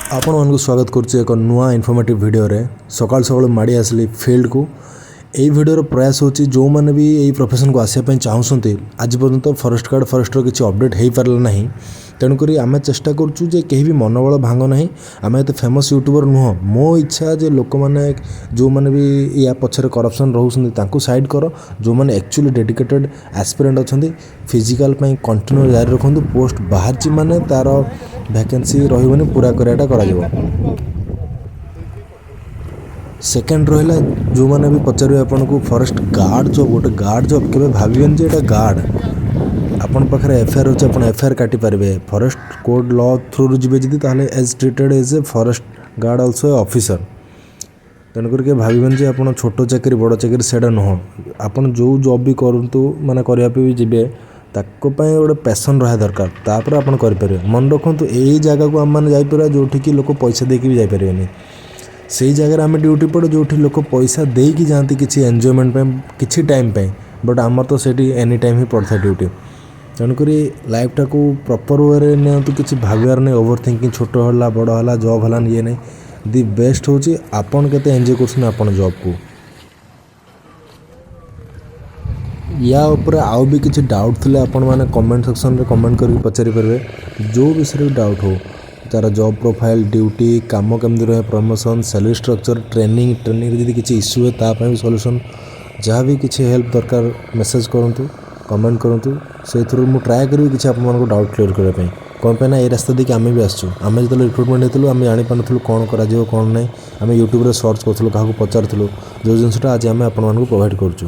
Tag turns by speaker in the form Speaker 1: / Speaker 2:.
Speaker 1: ଆପଣମାନଙ୍କୁ ସ୍ୱାଗତ କରୁଛି ଏକ ନୂଆ ଇନଫର୍ମେଟିଭ୍ ଭିଡ଼ିଓରେ। ସକାଳୁ ସକାଳୁ ମାଡ଼ି ଆସିଲି ଫିଲ୍ଡକୁ। ଏଇ ଭିଡ଼ିଓର ପ୍ରୟାସ ହେଉଛି, ଯେଉଁମାନେ ବି ଏଇ ପ୍ରଫେସନ୍କୁ ଆସିବା ପାଇଁ ଚାହୁଁଛନ୍ତି, ଆଜି ପର୍ଯ୍ୟନ୍ତ ଫରେଷ୍ଟ ଗାର୍ଡ଼, ଫରେଷ୍ଟର କିଛି ଅପଡ଼େଟ୍ ହେଇପାରିଲା ନାହିଁ। ତେଣୁକରି ଆମେ ଚେଷ୍ଟା କରୁଛୁ ଯେ କେହି ବି ମନୋବଳ ଭାଙ୍ଗ ନାହିଁ। ଆମେ ଏତେ ଫେମସ୍ ୟୁଟ୍ୟୁବର୍ ନୁହଁ। ମୋ ଇଚ୍ଛା ଯେ ଲୋକମାନେ ଯେଉଁମାନେ ବି ୟା ପଛରେ କରପ୍ସନ୍ ରହୁଛନ୍ତି, ତାଙ୍କୁ ସାଇଡ଼୍ କର। ଯେଉଁମାନେ ଆକ୍ଚୁଆଲି ଡେଡିକେଟେଡ଼୍ ଆସ୍ପିରାଣ୍ଟ ଅଛନ୍ତି, ଫିଜିକାଲ୍ ପାଇଁ କଣ୍ଟିନ୍ୟୁ ଜାରି ରଖନ୍ତୁ। ପୋଷ୍ଟ ବାହାରିଛି ମାନେ ତା'ର ଭ୍ୟାକେନ୍ସି ରହିବନି, ପୁରା କରିବାଟା କରାଯିବ। ସେକେଣ୍ଡ ରହିଲା, ଯେଉଁମାନେ ବି ପଚାରିବେ ଆପଣଙ୍କୁ ଫରେଷ୍ଟ ଗାର୍ଡ଼ ଜବ୍, ଗୋଟେ ଗାର୍ଡ଼ ଜବ୍, କେବେ ଭାବିବେନି ଯେ ଏଇଟା ଗାର୍ଡ଼। ଆପଣଙ୍କ ପାଖରେ ଏଫଆଇଆର୍ ଅଛି, ଆପଣ ଏଫଆଇଆର୍ କାଟିପାରିବେ। ଫରେଷ୍ଟ କୋଡ଼୍ ଲ ଥ୍ରୁରୁ ଯିବେ ଯଦି, ତାହେଲେ as treated as a forest guard also a officer। ତେଣୁକରି କେବେ ଭାବିବେନି ଯେ ଆପଣ ଛୋଟ ଚାକିରି, ବଡ଼ ଚାକିରି, ସେଇଟା ନୁହଁ। ଆପଣ ଯେଉଁ ଜବ୍ ବି କରନ୍ତୁ, ମାନେ କରିବା ପାଇଁ ବି ଯିବେ, ତାଙ୍କ ପାଇଁ ଗୋଟେ ପ୍ୟାସନ୍ ରହିବା ଦରକାର, ତାପରେ ଆପଣ କରିପାରିବେ। ମନେ ରଖନ୍ତୁ, ଏଇ ଜାଗାକୁ ଆମେମାନେ ଯାଇପାରିବା ଯେଉଁଠିକି ଲୋକ ପଇସା ଦେଇକି ବି ଯାଇପାରିବେନି। ସେଇ ଜାଗାରେ ଆମେ ଡ୍ୟୁଟି ପଡ଼େ, ଯେଉଁଠି ଲୋକ ପଇସା ଦେଇକି ଯାଆନ୍ତି କିଛି ଏନ୍ଜୟମେଣ୍ଟ ପାଇଁ, କିଛି ଟାଇମ୍ ପାଇଁ। ବଟ୍ ଆମର ତ ସେଇଠି ଏନି ଟାଇମ୍ ହିଁ ପଡ଼ିଥାଏ ଡ୍ୟୁଟି। ତେଣୁକରି ଲାଇଫ୍ଟାକୁ ପ୍ରପର୍ ୱେରେ ନିଅନ୍ତୁ। କିଛି ଭାବିବାର ନାହିଁ, ଓଭର ଥିଙ୍କିଂ, ଛୋଟ ହେଲା, ବଡ଼ ହେଲା, ଜବ୍ ହେଲାନି, ଇଏ ନାହିଁ। The best ହେଉଛି ଆପଣ କେତେ ଏନ୍ଜୟ କରୁଛନ୍ତି ଆପଣ ଜବ୍କୁ। ୟା ଉପରେ ଆଉ ବି କିଛି ଡାଉଟ୍ ଥିଲେ ଆପଣମାନେ କମେଣ୍ଟ ସେକ୍ସନରେ କମେଣ୍ଟ କରିକି ପଚାରିପାରିବେ। ଯେଉଁ ବିଷୟରେ ବି ଡାଉଟ୍ ହଉ, ତା'ର ଜବ୍ ପ୍ରୋଫାଇଲ୍, ଡ୍ୟୁଟି, କାମ କେମିତି ରହେ, ପ୍ରମୋସନ୍, ସାଲେରୀ ଷ୍ଟ୍ରକ୍ଚର୍, ଟ୍ରେନିଂ, ଟ୍ରେନିଂରେ ଯଦି କିଛି ଇସ୍ୟୁ ହୁଏ, ତା ପାଇଁ ବି ସଲ୍ୟୁସନ୍, ଯାହା ବି କିଛି ହେଲ୍ପ ଦରକାର, ମେସେଜ୍ କରନ୍ତୁ, କମେଣ୍ଟ କରନ୍ତୁ। ସେଇଥିରୁ ମୁଁ ଟ୍ରାଏ କରିବି କିଛି ଆପଣମାନଙ୍କୁ ଡାଉଟ୍ କ୍ଲିୟର୍ କରିବା ପାଇଁ। କ'ଣ ପାଇଁ ନା ଏଇ ରାସ୍ତା ଦେଇକି ଆମେ ବି ଆସିଛୁ। ଆମେ ଯେତେବେଳେ ରିକ୍ରୁଟମେଣ୍ଟ ହେଇଥିଲୁ, ଆମେ ଜାଣିପାରୁନଥିଲୁ କ'ଣ କରାଯିବ, କ'ଣ ନାହିଁ। ଆମେ ୟୁଟ୍ୟୁବରେ ସର୍ଚ୍ଚ କରୁଥିଲୁ, କାହାକୁ ପଚାରୁଥିଲୁ, ଯେଉଁ ଜିନିଷଟା ଆଜି ଆମେ ଆପଣମାନଙ୍କୁ ପ୍ରୋଭାଇଡ଼ କରୁଛୁ।